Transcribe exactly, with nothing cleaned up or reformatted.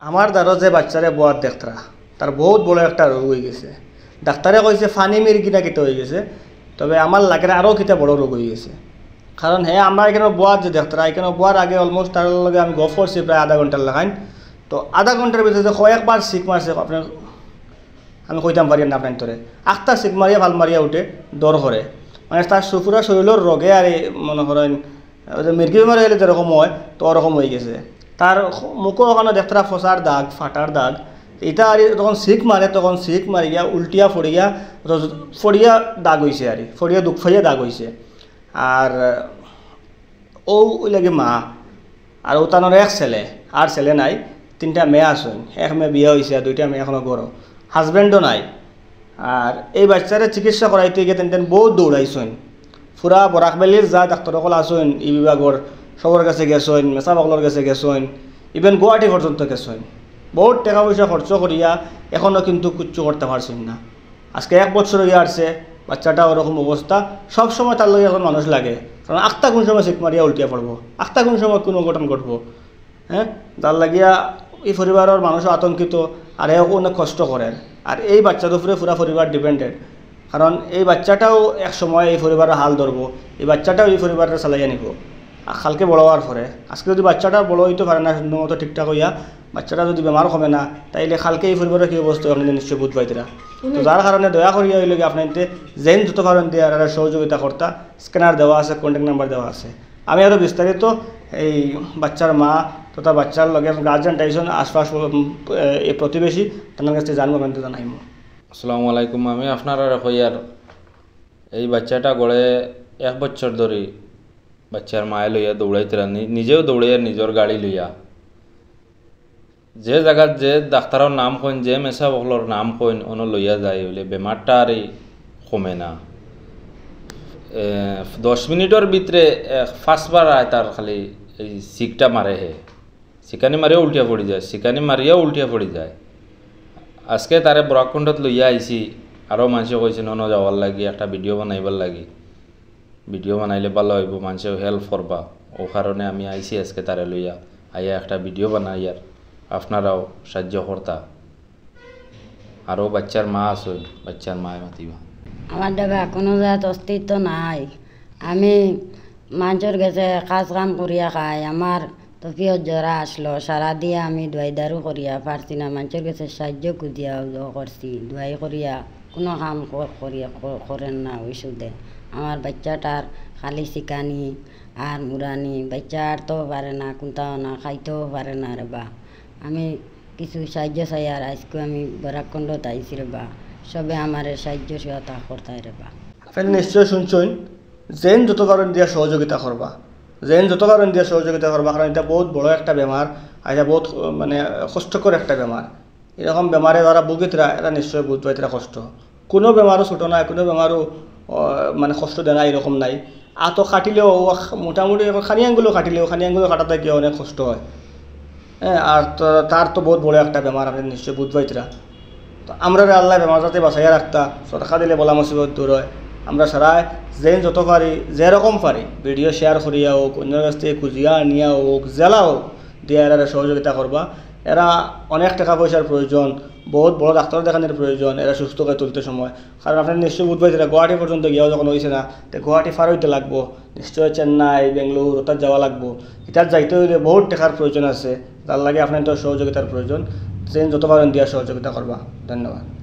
আমার দ্বারো যে বাচ্চারে বওয়াত দেখতরা, তার বউত বড় একটা রোগ অইগেছে। ডাক্তারে কইছে ফানি মির্গি না কিতা অইগেছে, তবে আমার লাগের আরও কিতা বড় রোগ অইগেছে। কারণ হে আমার ইকানো বওয়াত যে দেখতরা, ইকানো বওয়ার আগে almost তার লগে আমি গফ করছি প্রায় আধা ঘন্টার লাখান। তো আধা ঘন্টার ভিতরে যে কয়েকবার সিক মারছে, আপনে, আমি কইতাম পারি না আপনাইনতরে। আখতা সিক মারিয়া ফাল মারিয়া উঠে, ডর করে। মানে তার সুপুরা শরীলর রোগে আর এই মনে করেন, ওই যে মির্গি বেমার অইলে যেরকম অয়, তো ওরকম অইগেছে। তার মুখো ওখানো দেখতরা ফসার দাগ, ফাটার দাগ। ইটা আর যখন সিক মারে, তখন সিক মারিয়া উল্টিয়া ফড়িয়া, রজ-, ফড়িয়া দাগ অইছে আর, ফড়িয়া দুখ পাইয়া দাগ অইছে। আর ও অউ লাগি মা, আর অউ তানর এক ছেলে, আর ছেলে নাই, তিনটা মেয়ে আছইন, এক মেয়ে বিয়া অইছে, আর দুইটা মেয়ে এখনো ঘরো, হাজবেন্ডও নাই। আর এই বাচ্চারে চিকিৎসা করাইতে গিয়া তেন তেন বউত দৌড়াইছইন। পুরা বরাক ভ্যালির যা ডাক্তার অকল আছইন ই বিভাগর, সবর গেছে গেছইন, মেসাব অকলর গেছে গেছইন, even গুয়াহাটি পর্যন্ত গেছইন। বউত টেকা পয়সা খরচ করিয়া এখনো কিন্তু কুচ্ছু করতা পারছইন না। আজকে এক বছর অইয়া আরছে, বাচ্চাটা ওরকম অবস্থা। সব সময় তার লগে একজন মানুষ লাগে, কারণ আখতা কুন সময় সিক মারিয়া উল্টিয়া পড়বো, আখতা কুন সময় কুন অঘটন ঘটবো। হ্যাঁ, যার লাগিয়া ই পরিবারর মানুষ আতঙ্কিত, আর হে অনেক কষ্ট করের। আর এই বাচ্চার উপরে পুরা পরিবার dependent, কারণ এই বাচ্চাটাও এক সময় এই পরিবারর হাল ধরবো, এই বাচ্চাটাও ই পরিবাররে চালাইয়া নিবো। আর কালকে বড় অওয়ার পরে, আজকে যদি বাচ্চাটা বড় অইতো পারে না সুন্দর মতো ঠিকঠাক অইয়া, বাচ্চাটা যদি বেমার কমে না, তাইলে কালকে ই পরিবারর কি অবস্থা অয় আপনাইনতে নিশ্চয় বুঝ পাইতরা। তো যার কারণে দয়া করিয়া অইলো গি আপনাইনতে যেইন যত পারইন দিয়া এরারে সহযোগিতা করতা। Scanner দেওয়া আছে, contact number দেওয়া আছে। আমি আরো বিস্তারিত এই বাচ্চার মা তথা বাচ্চার লগে গার্জিয়ান টাইসন আশপাশ, উম, এ, এই প্রতিবেশী তানর কাছে জানবো, আমি তো জানাইমু। আসসালামু আলাইকুম। আমি আপনারারে কইয়ার, এই বাচ্চাটা গড়ে এক বছর ধরি বাচ্চার মায়ে লইয়া দৌড়াইতরা, নি-, নিজেও দৌড়াইয়ার নিজর গাড়ি লইয়া। যে জাগাত যে ডাক্তারর নাম কইন, যে মেসাব অকলর নাম কইন, অনো লইয়া যায়, অইলে বেমারটা আর এই কমে না। এ, দশ মিনিটর ভিতরে, এ, পাঁচবার আয় তার খালি এই সিকটা মারে হে। সিকানি মারিয়া উল্টিয়া পড়ি যায়, সিকানি মারিয়া উল্টিয়া পড়ি যায়। আজকে তারে বরাককুণ্ডত লইয়া আইছি, আরও মানষে কইছইন অনো যাওয়ার লাগি, একটা ভিডিও বানাইবার লাগি। ভিডিও বানাইলে ভালা অইবো, মানষেও help করবা। অউ কারণে আমি আইছি আজকে তারে লইয়া, আইয়া একটা ভিডিও বানাইয়ার, আপনারাও সাহায্য করতা। আরও বাচ্চার মা আছইন, বাচ্চার মায়ে মাতিবা। আমার দাবা কুনু জাত অস্তিত্ব নাই। আমি মানষর গেছে কাজ কাম করিয়া খাই। আমার তবিয়ত জরা আছলো, সারা দিয়া আমি দোয়াই দারু করিয়া পারছি না। মানষর গেছে সাহায্য খুজিয়া অউ করছি, দোয়াই করিয়া কুনু কাম ক-, করিয়া ক-, করের না অউ সুদে। আমার বাচ্চাটার খালি সিকানি আর মুরানি, বাচ্চা আটতেও পারে না, কুন্তাও না, খাইতেও পারে না রেবা। আমি কিছু সাহায্য চাইয়ার, আইজকু আমি বরাককুণ্ডত আইছি রেবা। সবে আমারে সাহায্য সহায়তা করতায় রেবা। আপনাইন নিশ্চয় শুনছইন, যেইন যত পারইন দিয়া সহযোগিতা করবা, যেইন যত পারইন দিয়া সহযোগিতা করবা, কারণ ইটা বউত বড় একটা বেমার, আর ইটা বউত, মানে, কষ্টকর একটা বেমার। এরকম বেমারে যারা ভুগিতরা, এরা নিশ্চয় বুঝ পাইতরা কষ্ট। কুনু বেমারও ছোট নায়, কুনু বেমারও, আহ, মানে, কষ্ট দেয় না, এরকম নাই। আতো কাটিলেও, ও মোটামুটি এখন খানি আঙ্গুলও কাটিলেও, খানি আঙ্গুলও কাটাত গিয়া অনেক কষ্ট অয়। হ্যাঁ, আর তো, তার তো বউত বড় একটা বেমার, আপনাইন নিশ্চয় বুঝ পাইতরা। তো আমরারে আল্লায় বেমার যাতে বাঁচাইয়া রাখতা, সদকা দিলে বালা মুসিবত দূর অয়। আমরা সারায় যেইন যত পারি, যেরকম পারি, ভিডিও share করিয়া অউক, অন্যর গেছ থাকি খুজিয়া আনিয়া অউক, যেলা অউক, দিয়া এরারে সহযোগিতা করবা। এরা অনেক টেকা পয়সার প্রয়োজন, বউত বড় ডাক্তার দেখানির প্রয়োজন এরা সুস্থ করি তুলতে সময়। কারণ আপনাইন নিশ্চয় বুঝ পাইতরা, গুয়াহাটি পর্যন্ত গিয়াও যখন অইছে না, তে গুয়াহাটি পার অইতে লাগবো, নিশ্চয় চেন্নাই, বেঙ্গালুরু, অতাত যাওয়া লাগবো। ইতাত যাইতে অইলে বউত টেকার প্রয়োজন আছে, যার লাগি আপনাইনতর সহযোগিতার প্রয়োজন। যেইন যত পারইন দিয়া সহযোগিতা করবা। ধন্যবাদ।